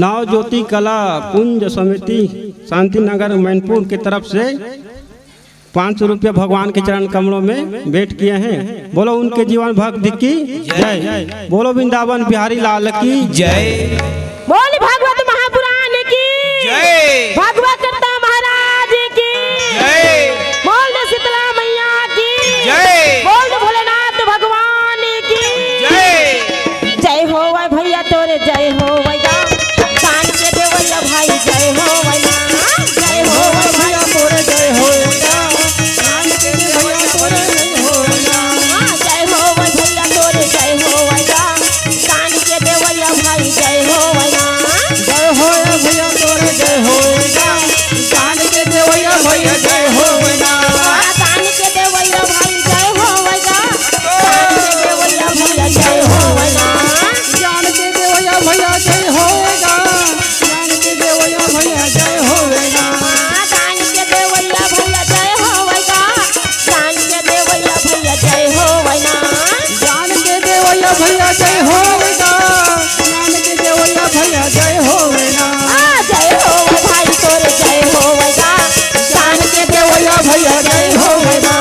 नव ज्योति कला कुंज समिति शांति नगर मैनपुर के तरफ से पाँच सौ रुपया भगवान के चरण कमलों में भेंट किए हैं। बोलो उनके जीवन भक्ति की जय। बोलो वृंदावन बिहारी लाल की जय। बोल भागवत महापुराण की जय। भागवत कर्ता महाराज की जय। बोल शीतला मैया की जय। बोल भोलेनाथ भगवान की जय। जय हो वै भैया तोरे जय हो वै गा। कान के देवैया भाई जय हो वै ना। जय हो वै भैया तोरे जय हो वै गा। कान के देवैया तोरे जय हो वै ना। हाँ, जय हो वै भैया तोरे जय हो वै गा। कान के देवैया भाई जय हो वै ना। जय हो वै भैया तोरे जय हो वै गा। कान के देवैया भैया जय हो वै ना। हाँ, कान के देवैया भाई जय हो वै गा। कान के देवैया भैया जय हो वै ना। कान के देवैया भैया जय हो वै गा। कान के देवैया भैया जय हो वै ना। हाँ, कान के देवैया भैया जय हो वै गा। कान के देवैया भैया जय हो वै ना। कान के देवैया भैया जय हो वै गा। कान के देवैया भैया जय हो वै ना। आ, जय हो वै भाई तोरे जय हो वै गा। कान के देवैया भैया जय हो वै ना।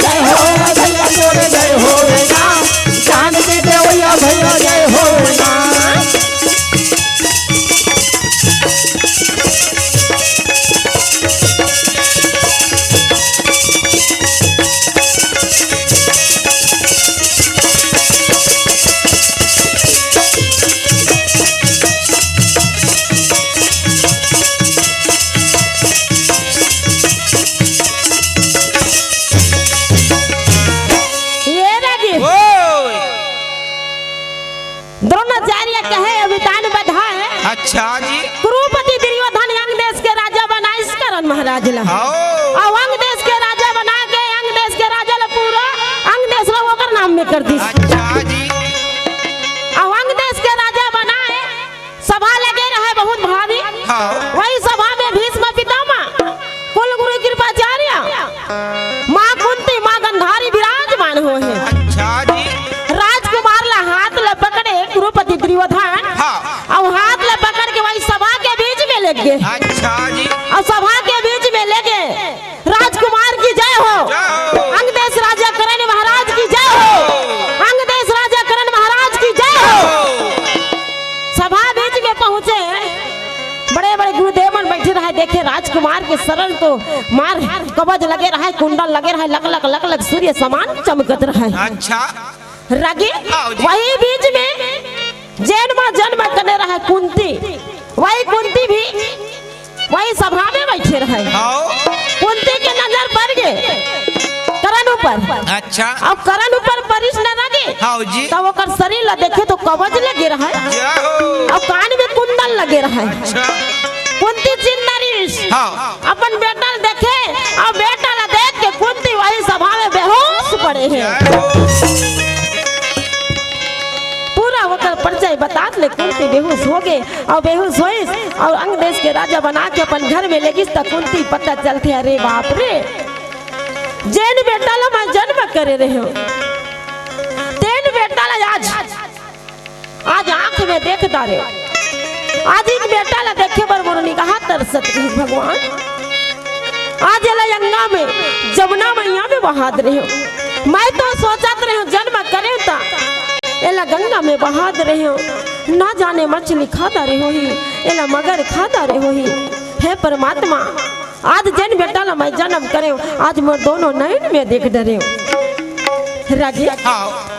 जय हो वै भैया तोरे जय हो वै ना। कान के देवैया भैया जय हो वै ना। ये रागी। ओए। द्रोणाचार्य कहे अभितान बधा है। अच्छा जी। कुरुपति दुर्योधन अंग देश के राजा बनाइस करण महाराज ला। आओ। अउ अंग देश के राजा बना के अंग देश के राजा ला पूरा अंग देश ला ओकर नाम में कर दिस। अच्छा जी। अउ अंग देश के राजा बनाए सभा लगे रहे बहुत भारी। हाँ। वही सभा में भीष्म पितामह, कुल गुरु कृपाचार्य, माँ कुंती, माँ गंधारी विराजमान होहे। अच्छा जी। राजकुमार ला हाथ ला पकड़े कुरुपति दुर्योधन। हाँ। अउ हाथ ला पकड़ के वही सभा के बीच में ले गे। अच्छा जी। अउ सभा के बीच में ले गे। राजकुमार की जय हो। जय हो। अंग देश राजा करण महाराज की जय हो। अंग देश राजा करण महाराज की जय हो। सभा बीच में पहुंचे, बड़े बड़े गुरुदेव मन बैठे रहे, देखे राजकुमार के शरीर तो मार कवच लगे रहे, कुंडल लगे रहे, लक लक लक लक सूर्य समान चमकत रहे। अच्छा। रागी। आओ जी। वही बीच में जेन माँ जन्म करने रहे कुंती, वही कुंती भी वही सभा में बैठे रहे। हाँ। कुंती के नजर पड़ गे करण ऊपर। अच्छा। अउ करण ऊपर परिस न रागी। हाँ जी। तब ओकर शरीर ला देखे तो कवच लगे रहे। जय हो। अउ कान में कुंडल लगे रहे। अच्छा। कुंती चिंता रहिस। हाँ। अपन बेटा ल देखे, अउ बेटा ला देख के कुंती वही सभा में बेहोश पड़े हे। जय हो। पूरा ओकर परिचय बतात ले कुंती बेहोश हो गे, अउ बेहोश होइस, अउ अंग देश के राजा बना के अपन घर में लेगिस, त कुंती पता चलथे, अरे बाप रे, जेन बेटा ला मैं जन्म करे रहे हूँ, तेन बेटा ला आज आज आँख में देख डारे। आज एक बेटा ला देखे बर मोर निगाह तरसत रहिस भगवान। आज एला गंगा में, जमुना मैया में बहा दे रहे हो। मैं तो सोचत रहे हो जन्म करे ता एला गंगा में बहा दे रहे हो। ना जाने मछली खा डारे होही, एला मगर खा डारे होही। हे परमात्मा, आज जेन बेटा ला मैं जन्म करेंव, आज मोर दोनों नैन में देख डरेंव। रागी, हाँ।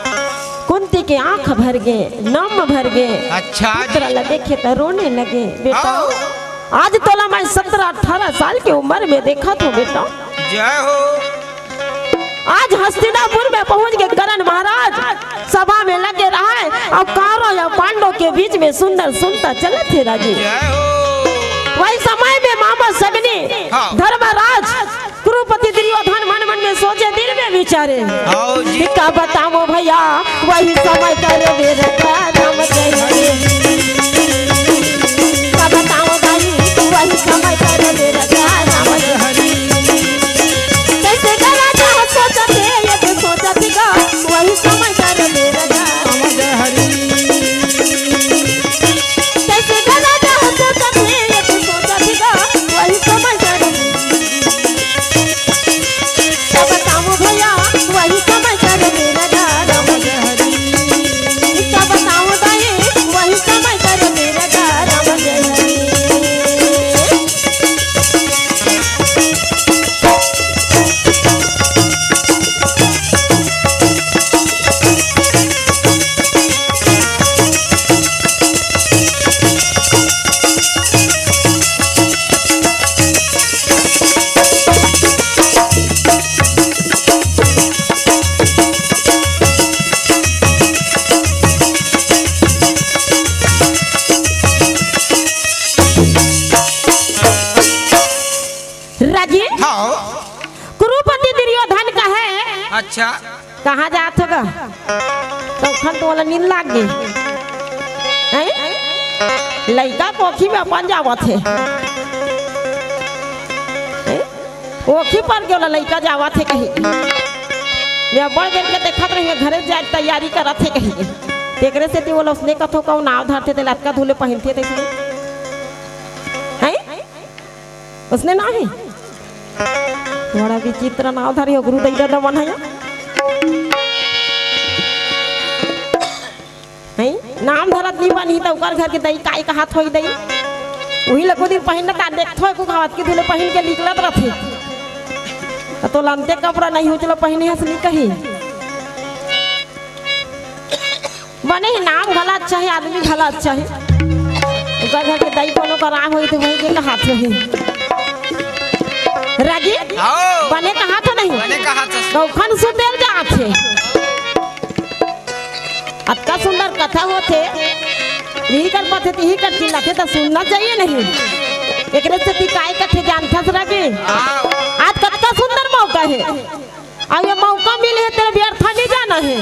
कुंती के आँख भर गे, नम भर गे। अच्छा जी। पुत्र ला देखे त रोने लगे। बेटा, हाँ। आज तोला मैं सत्रह अठारह साल के उम्र में देखत हों बेटा। जय हो। आज हस्तिनापुर में पहुंच के करण महाराज सभा में लगे रहे अउ कौरव अउ पांडव के बीच में सुंदर सुनता चलत हे रागी। जय हो। वही समय में मामा सगनी, हाँ। धर्मराज, कुरुपति दुर्योधन मन मन में सोचे, दिल में विचारे, हाँ जी। कि का बतावं भैया, वही समय करे बेर का राम के हरे। का बतावं भाई, वही समय करे बेर का राम के हरे। कैसे गला जा सोचत हे, ये तो सोचत गा, वही समय कर ले रजा। समझ हरी। कैसे गला जा आओ। कुरुपति दुर्योधन कहे, अच्छा। कहाँ जात हो गा? तो खन तो वाला नींद लाग गे। हैं? लइका कोखी में अपन जावत हे। हैं? ओखी पर के वाला लइका जावत हे कहीं। मैं बड़ बेर के देखत रही, घरे जाए तैयारी करत हे कहीं। तेकरे सेती वाला उसने कथो कहूँ नाव धरथे, ते लतका धुले पहिनथे, तइसने। हैं? उसने ना हे। बड़ा विचित्र नाव धरे हो गुरु दई ददा मन हे। हैं? नाम धरत नहीं बनी त ओकर घर के दई काय कहात होई दई। उही लको दिन पहिन का देखथो, एको कहावत के धुले पहिन के निकलत रथे। त तो लंते कपड़ा नहीं हो, चलो पहिने हस नहीं कही। बने ही नाम घला अच्छा हे, आदमी घला अच्छा हे। ओकर घर के दई कोनो करा होई त वही के कहात होही। रागी, आओ। बने कहात हो नहीं? बने कहात हो। तो खन सुतेल जात हे। अतका सुंदर कथा होथे, इही कर पथे, इही कर चिल्लाथे, त सुनना चाहिए नहीं? एकरे सेती काय कथे जानथस रागी? आओ। आज कतका सुंदर मौका हे। अउ ये मौका मिले हे, तेला व्यर्था नहीं जाना हे।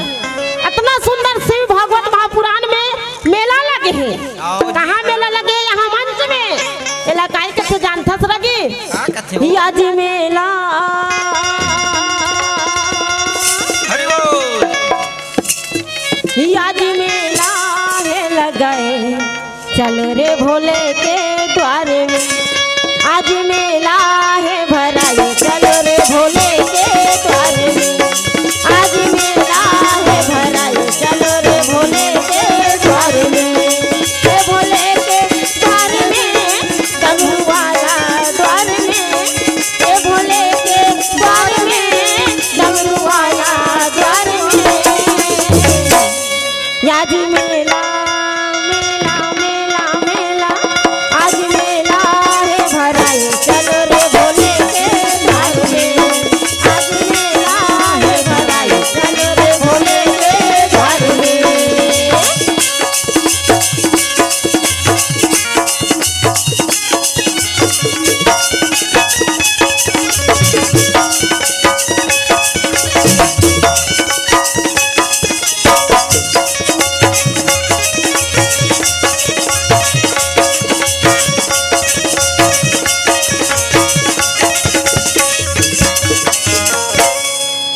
अतना सुंदर शिव भागवत महापुराण में मेला लगे हे। आओ जी। कहाँ मेला लगे? यहाँ मंच में। एला काय कथे जानथस रागी? का कथे हो? या जी मेला। हरि बोल। या जी मेला हे लगाए। चलो रे भोले के द्वार में, आज मेला हे भराए। चलो रे भोले के द्वार में, आज मेला हे भराए। चलो रे भोले के द्वार में, हे भोले के द्वार में, डमरू वाला द्वार में, हे भोले के द्वार में, डमरू वाला द्वार में। या जी मेला, मेला, मेला, मेला, आज मेला हे भराए, चलो रे भोले के द्वार में। आज मेला हे भराए, चलो रे भोले के द्वार में।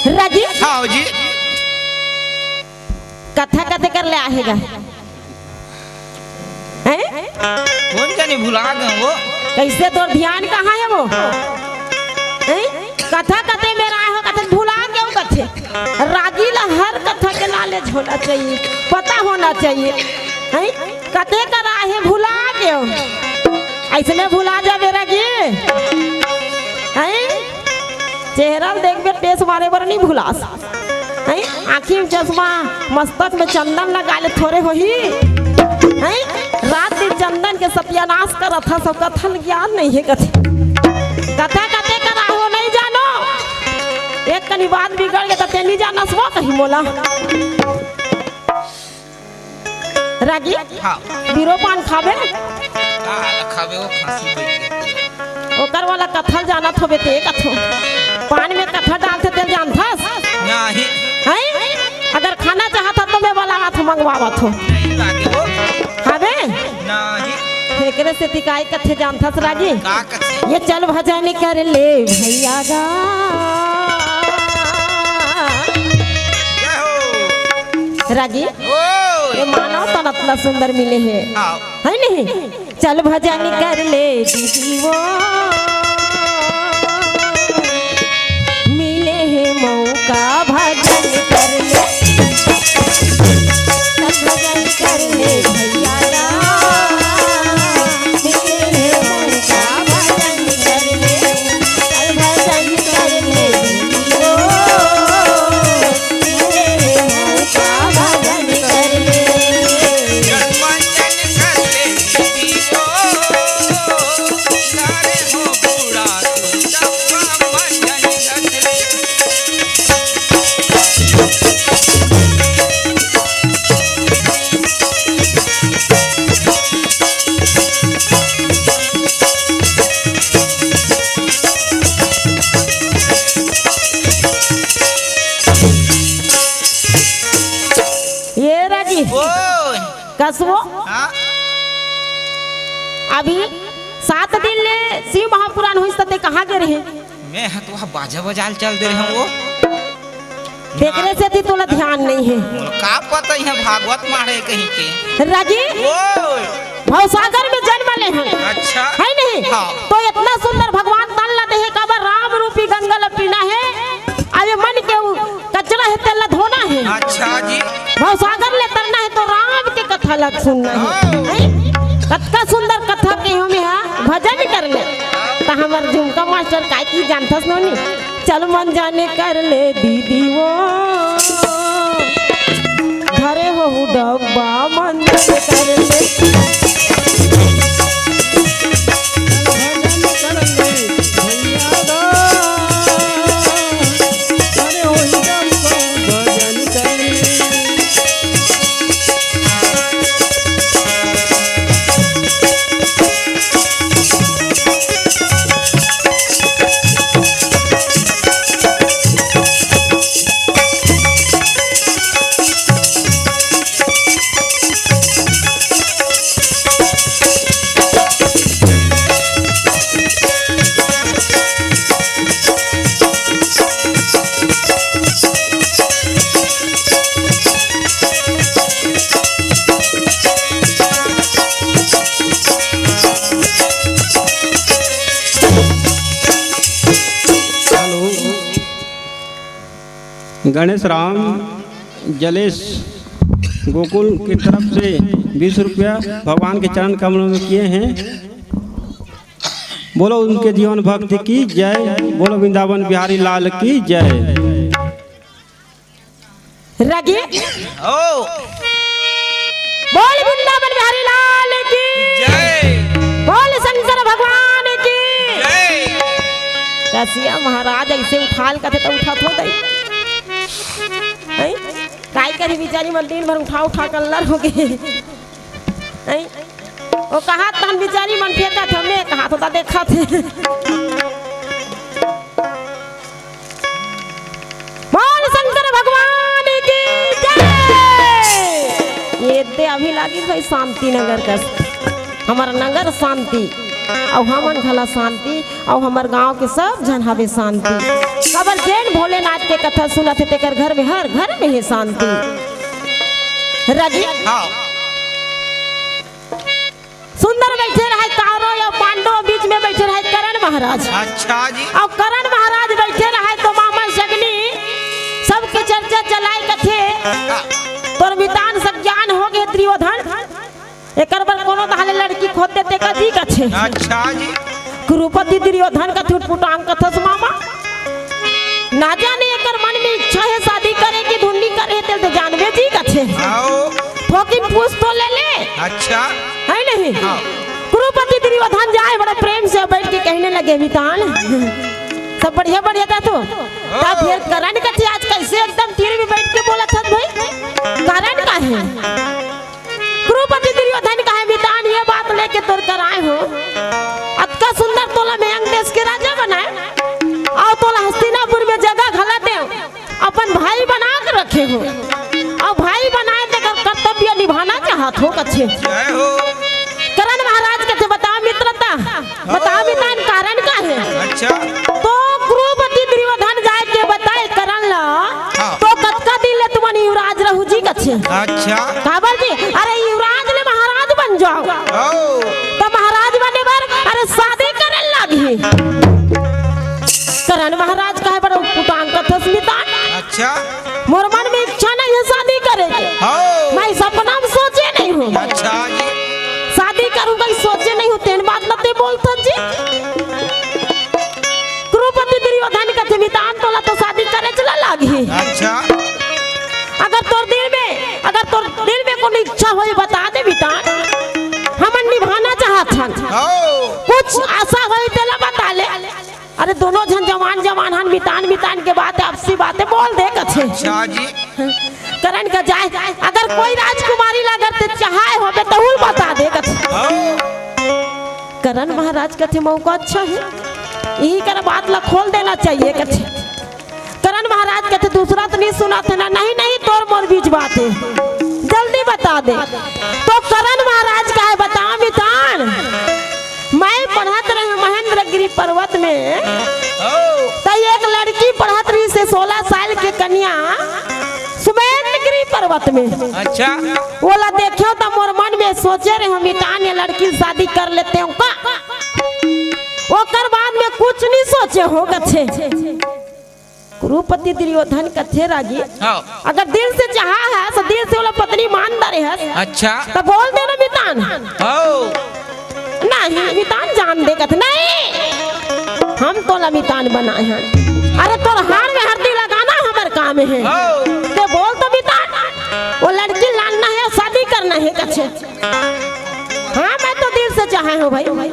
रागी, हाँ जी। कथा कथे कर ले आहे गा। हैं? कोन जनी भुला गे वो? कइसे तोर ध्यान कहाँ हे वो? हैं? कथा कथे मेर आए हो, कथे भुला गे वो कथे। रागी ला हर कथा के knowledge होना चाहिए, पता होना चाहिए। हैं? कथे कर आए हे भुला गे वो। अइसने भुला जाबे रागी। हैं? चेहरा ल देखबे, टेस मारे बर नहीं भुलास। हैं? आँखी में चश्मा, मस्तक में चंदन लगा ले थोरे होही। हैं? रात दिन चंदन के सत्यानाश करत हस, सब कथा ल ज्ञान नहीं हे कथे। कथा कथे करा हो नहीं जानो। एक कनी बात बिगड़ गे त ते नहीं जानस वो कही मोला। रागी, हाँ। बीरो पान खाबे? का ला खाबे, वो खांसी बइठ गे। ओकर वाला कथा ल जानत होबे ते कथो। पान में कथा डालथे तेला जानथस? नहीं। हैं? अगर खाना चाहत हो तो मैं वाला हाथ मंगवावत हो। नहीं लागे वो। खाबे? नहीं। एकरे सेती काय कथे जानथस रागी? का कथे? ये चल भजन कर ले भैया गा। जय हो। रागी, ओ। ये मानव तन अतना सुंदर मिले हे, आओ। है नहीं? चल भजन कर ले दीदी वो, मिले हे मौका भजन कर ले। चल भजन कर ले भैया राम, मिले हे मौका भजन कर ले। चल भजन कर ले दीदी वो। कसवो। हाँ? अभी सात दिन ले शिव महापुराण होइस त ते कहाँ गे रहे? मैं ह तो वहाँ बाजा बजाल चल दे रहे हूँ वो। तेकरे सेती तोला ध्यान नहीं है। मोला का पता यहाँ भागवत माढ़े कहीं के। रागी, ओ। भवसागर में जन्म ले हन। अच्छा। है नहीं? हाँ। तो इतना सुंदर भगवान तन ला देहे, काबर राम रूपी गंगा ला पीना है। अरे मन के उ कचरा है, तेला धोना है। अच्छा जी। भवसागर ले तरना है तो राम के कथा ला सुनना है। हाँ। हैं? कतका सुंदर कथा के हमें हा भजन कर ले। त हमर झुमका मास्टर काय की जानथस नोनी? चल मन जाने कर ले दीदी वो, धरे हो डब्बा मन जाने कर ले। हेलो। गणेश राम जलेश गोकुल की तरफ से बीस रुपया भगवान के चरण कमलों में किए हैं। बोलो उनके जीवन भक्ति की जय, बोलो वृंदावन बिहारी लाल की जय। रागी। ओ। बोल वृंदावन बिहारी लाल की। जय। बोल शंकर भगवान की। जय। कसिया महाराज ऐसे उठाल कथे त उठात हो दई। हैं? काय करी बिचारी मन दिन भर उठा उठा कल्लर हो गे। हैं? ओ कहा तहन बिचारी मन फेंकत हमें, कहा तो ता देखत हे। बोल शंकर भगवान की जय। ये दे अभी लागी भाई शांति नगर कस, हमर नगर शांति, अउ हमन घला शांति, अउ हमर गांव के सब झन हवे शांति। काबर जेन भोलेनाथ के कथा सुनत हे, तेकर घर में, हर घर में हे शांति। रागी। हाँ। सुंदर बैठे रहे कांवरो अउ पांडव, बीच में बैठे रहे करण महाराज। अच्छा जी। अउ करण महाराज बैठे रहे तो मामा सगनी सबके चर्चा चलाए कथे, हाँ। तोर मितान सब ज्ञान हो गे दुर्योधन, एकर बर कोनो तहां ले लड़की खोज देते का जी कथे। अच्छा जी। कुरुपति दुर्योधन कथे उटपुटांग कथस मामा। ना जाने एकर मन में इच्छा हे शादी करे कि धुन नी करे, तेल तो जानबे जी कथे। आओ। थोकिन पूछ तो ले ले। अच्छा। है नहीं? हाँ। कुरुपति दुर्योधन जाए बड़ा प्रेम से बैठ के कहने लगे, मितान, सब बढ़िया बढ़िया था तो। ओ। तब फिर करण कथे आज कैसे एकदम तीर में बैठ के बोलत हस भाई? कारण का है? कुरुपति दुर्योधन कहे, "मितान, ये बात लेके तोर कर आए हो, अतका सुंदर तोला मयंक देश के राजा बनाए, अउ तोला हस्तिनापुर में जगह घला देव, अपन भाई बना के रखे हो, अउ भाई बनाए तेकर कर्तव्य निभाना चाहत हो कथे।" जय हो। करण महाराज कथे, "बताओ मित्रता, बताओ मितान, कारण का है?" अच्छा। तो कुरुपति दुर्योधन जाए के बताए करण ला, हाँ। तो कतका दिन ले तुमन युवराज रहू जी कथे। अच्छा। काबर जी? अरे युवराज ले महाराज बन जाओ। ओ। तो महाराज बने बर अरे शादी करे लागही। करण महाराज कहे बर कुटांग कथस मितान। अच्छा। मोर मन में इच्छा नहीं है शादी करे के। हाँ। मैं सपना में सोचे नहीं हूँ। अच्छा जी। शादी करूंगा, ये सोचे नहीं हूँ, तेन बात ल ते बोलथस जी। कुरुपति दुर्योधन कथे, "मितान, तोला तो शादी करे चला लागही।" अच्छा। अगर तोर दिल में, अगर तोर दिल में कोनो इच्छा होई, बता दे मितान, हमन निभाना चाहत हन। हाँ। कुछ आशा होई, तेला बता ले। अरे दोनों झन जवान जवान हन, मितान मितान के बात, आपसी बातें बोल दे कथे। अच्छा जी। करण का जाए, अगर कोई राजकुमारी ला अगर ते चाहे होबे तहूल बता दे कथे। हाँ। करण महाराज कथे मौका अच्छा है, यही कर बात ला खोल देना चाहिए कथे। करण महाराज कथे दूसरा तो नहीं सुना थे ना, नहीं नहीं तोर मोर बीच बात है, जल्दी बता दे। तो करण महाराज कहे, बता मितान, मैं पढ़त रहे महेंद्रगिरी पर्वत में, त एक लड़की पढ़त रहिसे, सोलह साल के कन्या, सुमेंद्रगिरी पर्वत में। अच्छा। ओला देखेंव त मोर मन में सोचे रहेंव, मितान, ये लड़की शादी कर लेतेंव का। ओकर बाद में कुछ नहीं सोचे हों कथे। कुरुपति दुर्योधन कथे रागी, हाँ। अगर दिल से चाहा हे, त दिल से ओला पत्नी मान डारे हस। अच्छा। त बोल दे ना मितान। हाँ। नहीं, मितान जान दे कथे, नहीं, हम तोला मितान बनाए हन। अरे तोर हार में हरदी लगाना हमर काम हे। हाँ। ते बोल तो मितान, वो लड़की लानना हे, शादी करना हे कथे। हाँ, मैं तो दिल से चाहे हों भाई।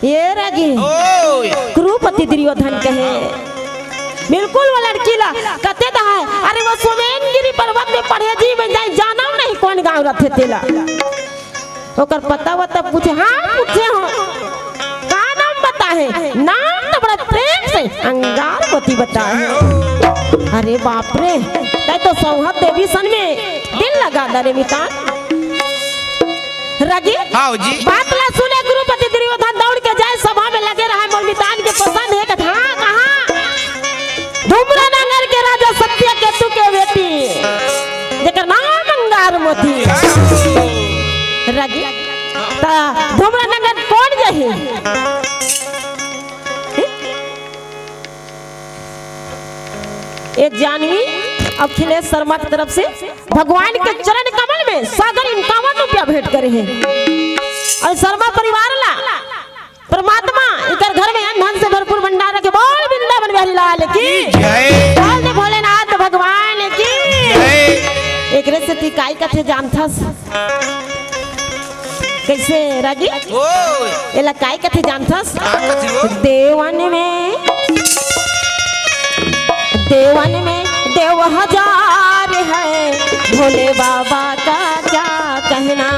ये रागी। ओए। कुरुपति दुर्योधन कहे, बिल्कुल वो लड़की ला कथे दहाय, अरे वो सुमेंद्रगिरी पर्वत में पढ़े जी, मैं जाई जानव नहीं कौन गाँव रथे तेला। ओकर पता वता पूछे, हाँ पूछे हों, का नाम बताहे? नाम तो बड़ा प्रेम से अंगारवती बताहे। अरे बाप रे, तैं तो सौंहत देवी सन में दिल लगा डारे मितान। रागी, हाँ जी। बात ला सुने कुरुपति दुर्योधन दौड़ के जाए, सभा में लगे रहे, मोर मितान के पसंद हे कथे, हाँ, कहाँ? धूम्र नगर के राजा सत्यकेतु के बेटी, जेकर नाम अंगारमती। रागी, त धूम्र नगर कोन जाही? एक जानवी अखिलेश शर्मा के तरफ से भगवान के चरण कमल में सागर इक्यावन रुपया भेंट करे हे। अउ शर्मा परिवार ला परमात्मा इकर घर में अन्न धन से भरपूर भंडार रखे। बोल वृंदावन बिहारी लाल की जय। बोल दे भोलेनाथ भगवान की जय। एकरे सेती काई कथे जानथस? कइसे रागी? ओए। एला काई कथे जानथस? का कथे वो? देवन में, देवन में देव हजार है, भोले बाबा का क्या कहना।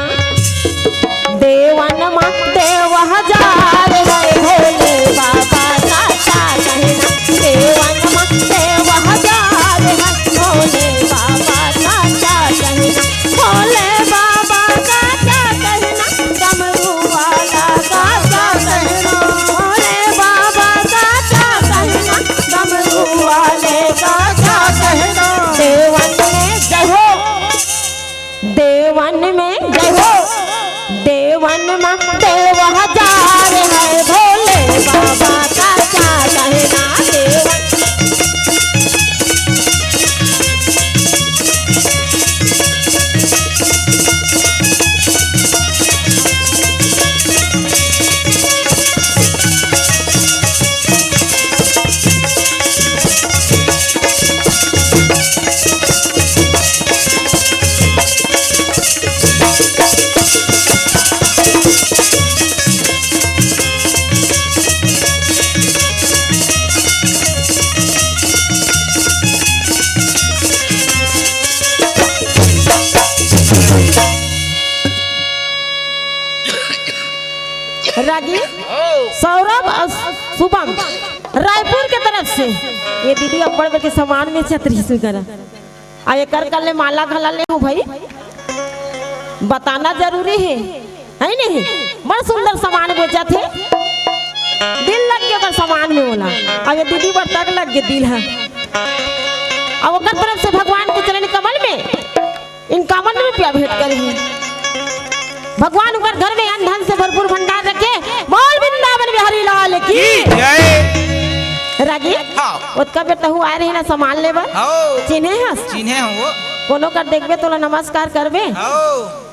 देवन में देव हजार है, भोले बाबा का क्या कहना। देवन में देव हजार है, भोले बाबा का क्या कहना। भोले बाबा का क्या कहना, डमरू वाला का क्या कहना। भोले बाबा का क्या कहना, डमरू वाले का क्या कहना। देवन में जय हो, देवन में जय हो, देवन में देव हजार है, भोले बाबा का क्या कहना। देवन रागी ओ। सौरभ अउ शुभम रायपुर के तरफ से ये दीदी अब्बड़ बड़े सामान में छतरी सुगरा। अउ एकर कर ले माला घला ले हूँ भाई, बताना जरूरी हे, है नहीं? बड़ सुंदर सामान बेचत हे, दिल लग गे ओकर सामान में ओला। अउ ये दीदी बर तक लग गे दिल ह। अउ ओकर तरफ से भगवान के चरण कमल में इक्यावन रुपया भेंट करे हे। भगवान ओकर घर में अन्न धन से भरपूर भंडार रखे। बोल वृंदावन बिहारी लाल की। की जय। रागी, हाँ। ओतका बेर तहू आए रहे ना सामान लेबर। हाँ। चिन्हे हस? चिन्हे हूँ वो। कोनो कर देखबे तोला नमस्कार करबे। हाँ।